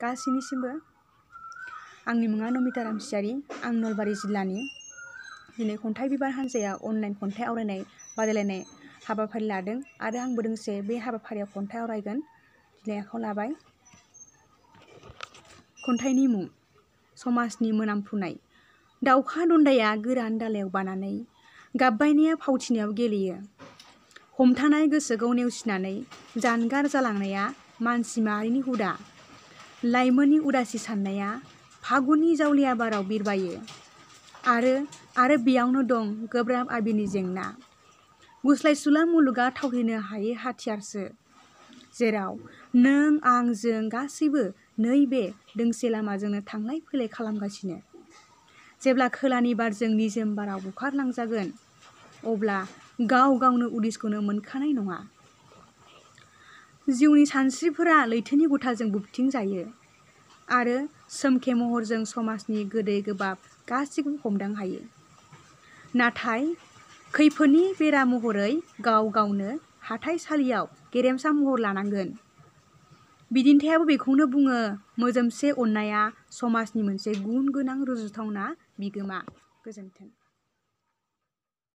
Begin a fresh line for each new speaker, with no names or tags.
गासैनिसिमबो आंनि मुङा नमिता रामसियारि। आं नलबारि जिल्लानि। दिनै खन्थाइ बिबार हान्जाया अनलाइन खन्थाइ आवरायनाय बादायलायनाय हाबाफारि लादों आरो आंबो दोंसे बे हाबाफारियाव खन्थाइ आवरायगोन। दिनै आखायाव लाबाय। खन्थाइनि मुं समाजनि मोनामफ्रुनाय। दाउखा दन्दाया गोरान दालायाव बानानै गाबबायनाया फावथिनायाव गेलेयो। हमथानाय गोसोखौ नेवसिनानै जानगार जालांनाया मानसि माहारिनि हुदा। लाइमोननि उदासि साननाया फागुननि जावलिया बाराव बिरबायो। आरो बेयावनो दं गोब्राब आबिरनि जेंना। गुस्लायसुला मुलुगा थावरिनो हायै हाथियारसो, जेराव नों आं जों गासैबो नैबे दोंसे लामाजोंनो थांलाय फैलाय खालामगासिनो। जेब्ला खोलानि बारजों निजोम बाराव बुखारलांजागोन, अब्ला गाव गावनो उदिसखौनो मोनखानाय नङा। जिउनि सानस्रिफोरा लैथोनि गुथाजों बुबथिं जायो आरो सोमखे महरजों समाजनि गोदै गोबाब गासैखौबो हमदां हायो। नाथाय खैफोदनि बेरा महरै गाव गावनो हाथाइसालियाव गेरेमसा महर लानांगोन। बिदिन्थायाबो बेखौनो बुङो। मोजोमसे अननाया समाजनि मोनसे गुन गोनां रुजुथावना बिगोमा। गोजोन्थों।